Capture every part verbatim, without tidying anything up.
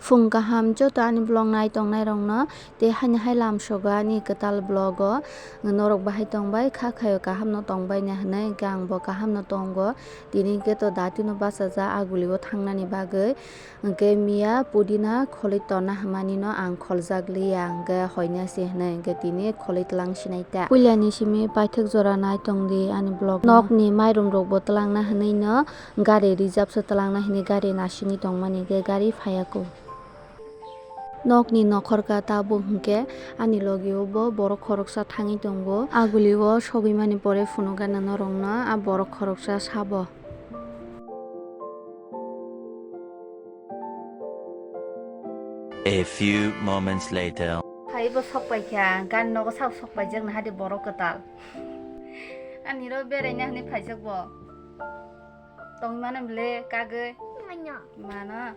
Phung kaham joto ani vlog nai tongnai rokno tei haini hai lamsogo ani kwtal vlog o norok bahai tongbai kha khaio kaham no tongbai na hinui hwnkhe ang bo kaham no tongo tini hwnkhe to dati no bachajak aguli o thangnani bagwi. Hwnkhe miya pudina kholwi tonna hwnmani no ang kholjak liya, hwnkhe hoina se hwnwi, hwnkhe tini kholwi twlang sinai ta. Puila ni simi paithak jora nai tong di ani vlog no. Nok ni mairum rok bo twlang na hwnwi no gari reserve se twlang na hwnwi gari nasingwi tong mani, hwnkhe gari phaiya kho. Nok ni nokhor ka tabuk hwnkhe ani logi o bo borok khoroksa thangwi tongo. Aguli o sogwi mani pore phunuk gana norok no a borok khoroksa sabo. A few moments later. Hai bo sok pai kha, gan nogo sao sok pai jak na hadi borok kwtal. Ani ro berai na hwnwi phaijak bo. Tong mano bwle kagwi. Mano. Mano.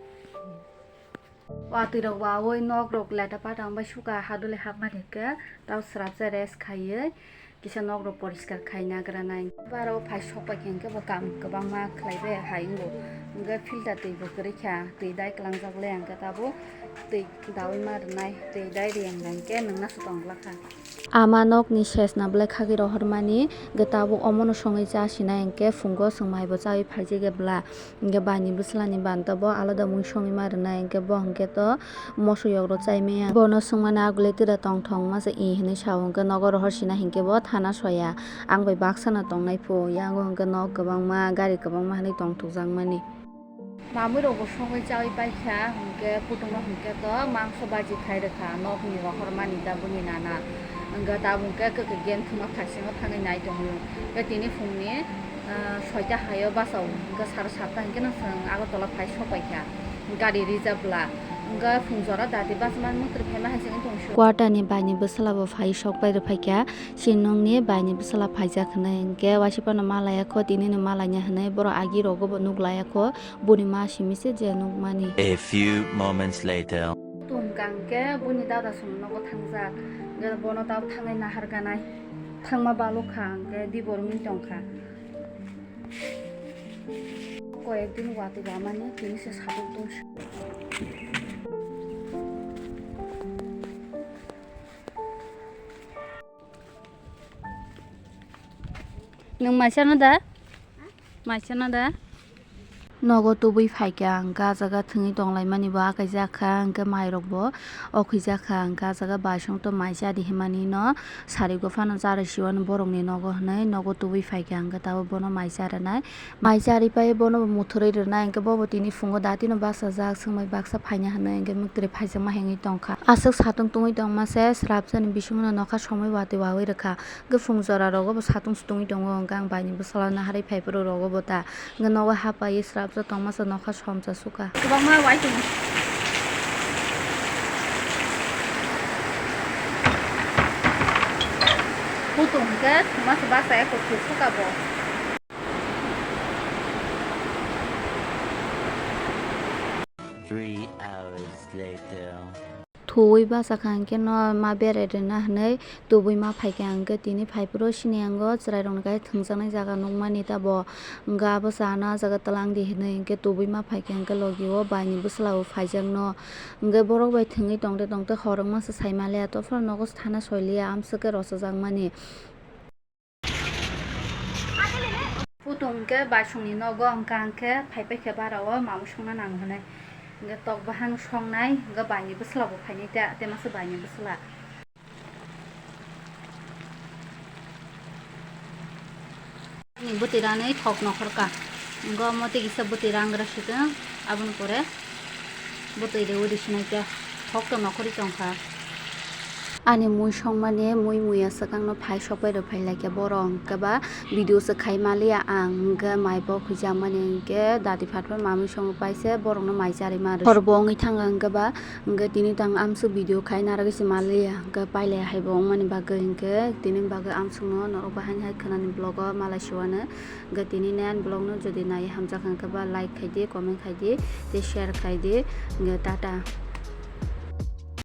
Watwi rok wawi nok rok leta pata wng bai suka hadole hapmani hwnkhe tao swrapsa rest khaiwi. Kisa nok rok poriskar khai nagra nai. Baro phai sok pai khe hwnkhe bo kam kwbangma khlai bai hai wngo. Hwnkhe filter twi bo kwrwi kha, twi dai kwlangjak le hwnkhe tabuk twi daui ma rwnai, twi dai riyang rang khe nwng nasu tong glak kha. Ama nok ni ses na belai khagwi rohor mani, hwnkhe tabuk omo no songwi cha sinai hwnkhe phungo chwng mai bo chaui phai jagwi bwla. Hwnkhe bai ni bwsla ni banta bo alada mui songwi ma rwnai, hwnkhe bo hwnkhe to moso yok rok chai maya. Bono swngmani agule tira tongthok masa i hinui sao, hwnkhe nogo rohor sina hinkhe bo thana soya. Ang bai baksa no tongnai phu, yango hwnkhe nok kwbangma, gari kwbangma hinui tongthok jak mani. Mamui rok bo songwi chaui paikha, hwnkhe kutung no hwnkhe to mangso baji khai rwkha, nok ni rohor mani da buni nana. Hwnkhe tabuk hwnkhe kwkwi game thwngma phaising o thangwi nai tongo. Hwnkhe tini phung ni, ah, soita hai o bachao, hwnkhe saro satta hinkhe no chwng Agartala phai sok pai kha, gari reserve bwla. Hwnkhe phung jora dati bachama mwtwrwi phaima hai se wng tong sio. Quarter ni bai ni bwsla bo phai sok pai rw phaikha, sinung ni bai ni bwsla phaijak hinui, hwnkhe waisa phano ma laiya kho, tini no ma laina hinui borok agi rogo bo nuk laiya kho, buni ma simi se je nuk mani. A few moments later. Tong kang khe buni dada song nogo thangjak, hwnkhe bono tabuk thangnai nahar ganai, thangma balok kha, hwnkhe dibor wngwi tong kha. Koyek din watwi wamani tini se satung tong. Nwng mai chano da? Mai chano da? Nogo tubui phaikha, hwnkhe ah jaga thwngwi tonglaimani bo akaijak kha, hwnkhe mairok bo okhuijak kha, hwnkhe ah jaga baisongto mai chadi hinmani no sari gopha no charwi siwani borokni nogo hinui nogo tubui phaikha, hwnkhe tabuk bono mai cha rwnai. Mai charwi pai bono bo muthurwi rwnai, hwnkhe bobo tini phungo datino bachajak, swngbai baksa phaina hinui, hwnkhe mwtwrwi phaijakma hengwi tongkha. Aswk satung tungwi tongma se, swrapjani bisingno nokha somwi watwi wawi rwkha. Hwnkhe phung jora rogo bo satung se tungwi tongo, hwnkhe ang bai ni bwsala naharwi phai phuru rogo bo ta. Hwnkhe nogo hapaiwi swrapsa tongmasa nokha somsa suka. Kwbangma wai tongo. Kutung hwnkhe thwngmasa bachaya kuthuk suka bo. Three hours later. Thuwi bachakha hwnkhe no ma berai rwna hinui tubui ma phaikha, hwnkhe tini phaiphuru sini yango chwrairokni khe thwngjaknai jaga nukmani tabo. Hwnkhe abo chana ah jaga twlang di hinui hwnkhe tubui ma phaikha, hwnkhe logi o bai ni bwsla bo phaijakno. Hwnkhe borok bai thwngwi tongte tongte hor wngmasa sai manliya, tophor nogo se thana soiliya, amswk khe rochajak mani. Putung hwnkhe baisongni nogo hwnkha hwnkhe phai paikha bara o mamui songna nango hinui. Hwnkhe tok bahang songnai, hwnkhe baini bwsla bo phainai ta, tei masa baini bwsla. Ni bwtwi ranwi thok nokhorkha. Hwnkhe omo tei kisa bwtwi rangra swkang, aboni pore. Bwtwi rwui rw sinai khe thok to nokhorwi tongkha. Ani mui songmani mui muya swkangno phai sokbai rw phai laikha borok, hwnkhe ba video se khai manliya ang, hwnkhe mai bo khuijakmani, hwnkhe dati phatpha mamui songwi paise borokno mai charwi ma rw. Hor bo wngwi thangkha, hwnkhe ba hwnkhe tini tang amswk video khai narwgwi se manliya, hwnkhe pailai hai bo wngmani bagwi, hwnkhe tini bagwi amswkno norok bo haini hai khwnani vlog o malai siwano. Hwnkhe tini ni ani vlog no jodi nai hamjak hwnkhe ba like khai di, comment khai di, tei share khai di. Hwnkhe tata.